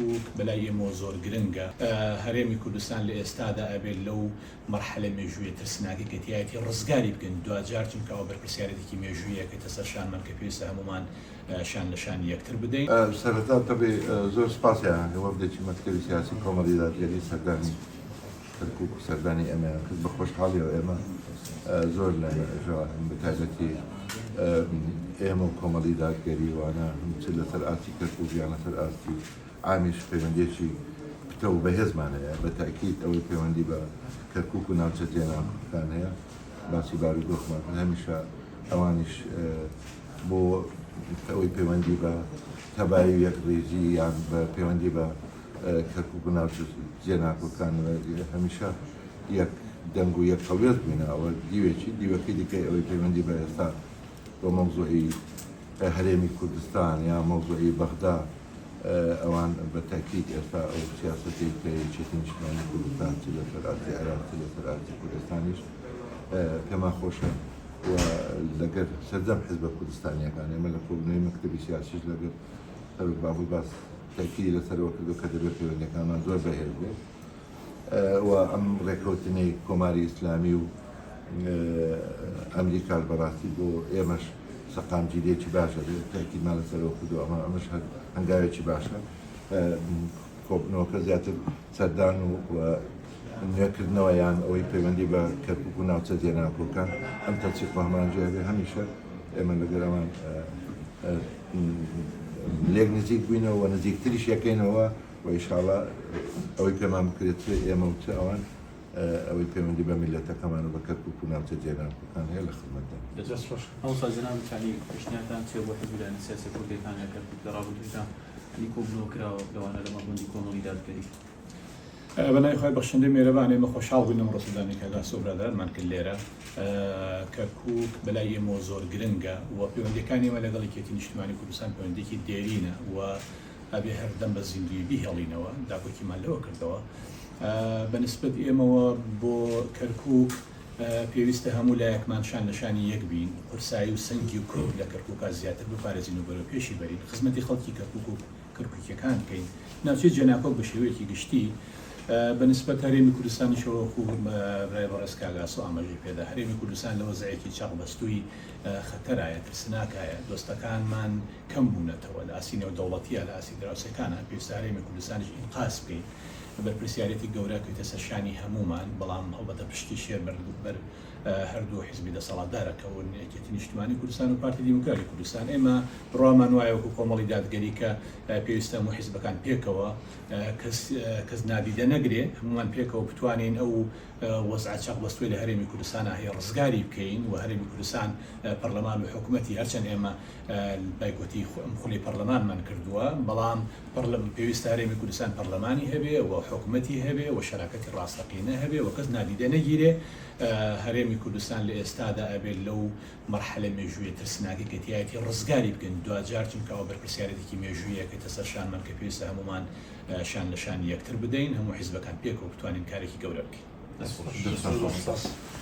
کەرکوک بەلای ئێمەوە زۆر گرنگە. هەرێمی کوردستان لە ئێستادا ئەبێت لەو مەرحەلە مێژوویە ترسناکەی کە تیایەتی ڕزگاری بکەین دواجار، چونکە ئەوە بەرپرسیارێتێکی مێژوویە کە سەر شانمان کە پێویستە هەموومان شان لە شانی یەکتر بدەین. سەرەتا تەبعی زۆر سپاسیان ئەکەم وەفدێکی مەکتەبی سیاسی کۆمەڵی دادگەری سەردانی کەرکوک و سەردانی ئێمەیان کرد بە خۆشحاڵیەوە ئێمە زۆر لە بە تایبەتی ئێمە و کۆمەڵی دادگەری وانە چ لەسەر ئاستی کەرکوک یان لەسەر ئاستی عامیش پەیوەندیەکی پتەو و بەهێزمان هەیە بە تاکید ئەوەی پەیوەندی بە کەرکوک و ناوچە جێناکۆکەکان هەیە باسی بارودۆخمان کرد هەمیشە ئەوانیش بۆ ئەوەی پەیوەندی بە تەبایی و یەکڕیزی یان بە پەیوەندی بە کەرکوک و ناوچە جێناکۆکان هەمیشە یەک دەنگ و یەک هەڵوێست بووینە. ئەوە دیوێکی، دیوەکەی دیکەی ئەوەی پەیوەندی بە ئێستا بە مەوزوعی هەرێمی کوردستان یا مەوزوعی بەغدا ئەوان بە تەئکید ئێستا ئەو سیاسەتەی کە یەکێتی نیشتمانی کوردستان چ لەسەر ئاستی عێراق چ لەسەر ئاستی کوردستانیش پێمان خۆشە و لەگەر سەرجەم حزبە کوردستانیەکان ئێمە لە کۆبوونەوەی مەکتەبی سیاسیش لەگەر سەرۆک بافڵ باس تەئکیدی لەسەرەوە کردو کە دەبێت پەیوەندیەکانمان زۆر بەهێز بێت و ئەم ڕێکەوتنەی کۆماری ئیسلامی و ئەمریکاش بەڕاستی بۆ ئێمەش سەقامگیریەکی باشە بێت تاکیدمان لەسەرەوە کردو ئەمە ئەمەش هەر هەنگاوێکی باشە کۆبنەوەکە زیاتر سەردان و نوێکردنەوە یان ئەوەی پەیوەندی بە کەرکک و ناوچە جێناکۆکان ئەم تەچی خۆهمانجی هەبێ هەمیشە ئێمە لەگەر ئەوان لێک نزیک بووینەوە و نزیکتریش یەکەینەوە و ئیشاڵا ئەوەی پێمان بکرێت چ ئێمە و چ ئەوان ئەوەی پەیوەندی بە میللەتەکەمان و بە کەرکوک و ناوچە جێناکۆکان هەیە لە خزمەتدان. دەست خۆش مامۆستا جەنابت یانی پێشنیارتان چیە بۆ حزب و لایەنە سیاسیە کوردیەکان لە کەرکوک لە ڕابردووشدا یانی کۆبوونەوە کراوە لەوانە لە مەڵبەندی کۆمەڵی دادگەری؟ بە ناوی خوای بەخشندەی مێرەبان ئێمە خۆشحاڵ بووین ئەمڕۆ سەردانی کاک ئاسۆ برادەرانمان کرد لێرە کەرکوک بەلای ئێمەوە زۆر گرنگە و پەیوەندیەکانی ئێمە لەگەڵ یەکێتی نیشتیمانی کوردستان پەیوەندیەکی دێرینە و ئەبێ هەردەم بە زیندوویی بیهێڵینەوە، داکۆکیمان لەوە کردەوە. بە نسبەت ئێمەوە بۆ کەرکووک پێویستە هەموو لایەکمان شان لە شانی یەک بین، قورسایی و سەنگی کورد لە کەرکووکا زیاتر بپارێزین و بەرەو پێشی بەرین، خزمەتی خەڵکی کەرکووک و کەرکووکییەکان بکەین، ناوچەی جێناکۆک بە شێوەیەکی گشتی. بە نسبەت هەرێمی کوردستانیشەوە وەکوو برای بەڕێز کاک ئاسۆ ئاماژەی پێدا، هەرێمی کوردستان لە وەزعێکی چەقبەستووی خەتەرایە، ترسناکایە، دۆستەکانمان، کەم بوونەتەوە لە ئاستی نێودەوڵەتییا لە ئاستی دراوسێکانا پێویستە هەرێمی کوردستانیش ئینقاز بکەین بەرپرسیارێتی گەورە کەوتە سەر شانی هەموومان بەڵام هەڵبەتە پشکی شێر بەر بەر هەردوو حیزبی دەسەڵاتدارە کەون یەکێتی نیشتمانی کوردستان و پارتی دیموکراتی کوردستان ئێمە بڕوامان وایە وەکو کۆمەڵی دادگەری کە پێویستە هەموو حیزبەکان پێکەوە کەس کەس نادیدە نەگرێ هەموومان پێکەوە بتوانین ئەو وەزعە چەقبەستووەی لە هەرێمی کوردستانا هەیە ڕزگاری بکەین و هەرێمی کوردستان پەرلەمان و حکومەتی هەرچەند ئێمە بایکۆتی ئەم خولی پەرلەمانمان کردووە بەڵام پێویستە هەرێمی کوردستان پەرلەمانی هەبێ و حکومەتی هەبێ و شەراکەتی ڕاستەقینە هەبێ و کەس نادیدە نەگیرێ هەرێمی کوردستان لە ئێستادا ئەبێت لەو مەرحەلە مێژوویە ترسناکەی کە تیایەتی ڕزگاری بکەین دواجار چونکە ئەوە بەرپرسیارێتێکی مێژوویە کە سەر شانمان کە پێویستە هەموومان شان لە شانی یەکتر بدەین هەموو حیزبەکان پێکەوە بتوانین کارێکی گەورە بکەین. دەست خۆش.